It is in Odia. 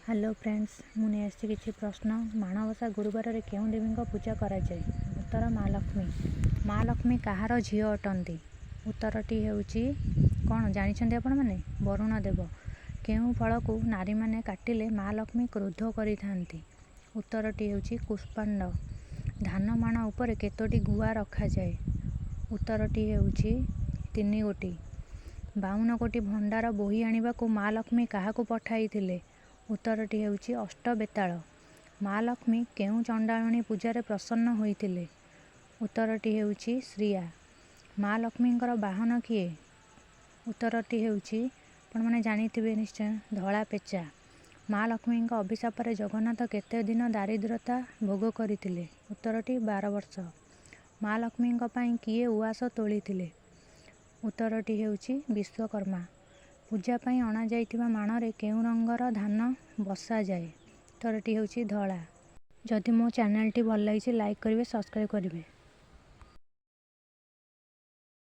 ହ୍ୟାଲୋ ଫ୍ରେଣ୍ଡସ୍, ମୁଁ ନେଇ ଆସିଛି କିଛି ପ୍ରଶ୍ନ। ମାଣବସା ଗୁରୁବାରରେ କେଉଁ ଦେବୀଙ୍କ ପୂଜା କରାଯାଏ? ଉତ୍ତର ମା ଲକ୍ଷ୍ମୀ। ମା ଲକ୍ଷ୍ମୀ କାହାର ଝିଅ ଅଟନ୍ତି? ଉତ୍ତରଟି ହେଉଛି କ'ଣ ଜାଣିଛନ୍ତି ଆପଣମାନେ? ବରୁଣ ଦେବ। କେଉଁ ଫଳକୁ ନାରୀମାନେ କାଟିଲେ ମା ଲକ୍ଷ୍ମୀ କ୍ରୋଧ କରିଥାନ୍ତି? ଉତ୍ତରଟି ହେଉଛି କୁଷ୍ମାଣ୍ଡ। ଧାନ ମାଣ ଉପରେ କେତୋଟି ଗୁଆ ରଖାଯାଏ? ଉତ୍ତରଟି ହେଉଛି 3 ଗୋଟି। 52 କୋଟି ଭଣ୍ଡାର ବୋହି ଆଣିବାକୁ ମା ଲକ୍ଷ୍ମୀ କାହାକୁ ପଠାଇଥିଲେ? ଉତ୍ତରଟି ହେଉଛି ଅଷ୍ଟବେତାଳ। ମା ଲକ୍ଷ୍ମୀ କେଉଁ ଚଣ୍ଡାଳୁଣୀ ପୂଜାରେ ପ୍ରସନ୍ନ ହୋଇଥିଲେ? ଉତ୍ତରଟି ହେଉଛି ଶ୍ରୀୟା। ମା ଲକ୍ଷ୍ମୀଙ୍କର ବାହନ କିଏ? ଉତ୍ତରଟି ହେଉଛି ଆପଣମାନେ ଜାଣିଥିବେ ନିଶ୍ଚୟ, ଧଳା ପେଚା। ମା ଲକ୍ଷ୍ମୀଙ୍କ ଅଭିଶାପରେ ଜଗନ୍ନାଥ କେତେ ଦିନ ଦାରିଦ୍ରତା ଭୋଗ କରିଥିଲେ? ଉତ୍ତରଟି 12 ବର୍ଷ। ମା ଲକ୍ଷ୍ମୀଙ୍କ ପାଇଁ କିଏ ଉଆସ ତୋଳିଥିଲେ? ଉତ୍ତରଟି ହେଉଛି ବିଶ୍ୱକର୍ମା। ପୂଜା ପାଇଁ ଅଣାଯାଇଥିବା ମାଣରେ କେଉଁ ରଙ୍ଗର ଧାନ ବସାଯାଏ? ଉତ୍ତରଟି ହେଉଛି ଧଳା। ଯଦି ମୋ ଚ୍ୟାନେଲଟି ଭଲ ଲାଗିଛି, ଲାଇକ୍ କରିବେ, ସବସ୍କ୍ରାଇବ୍ କରିବେ।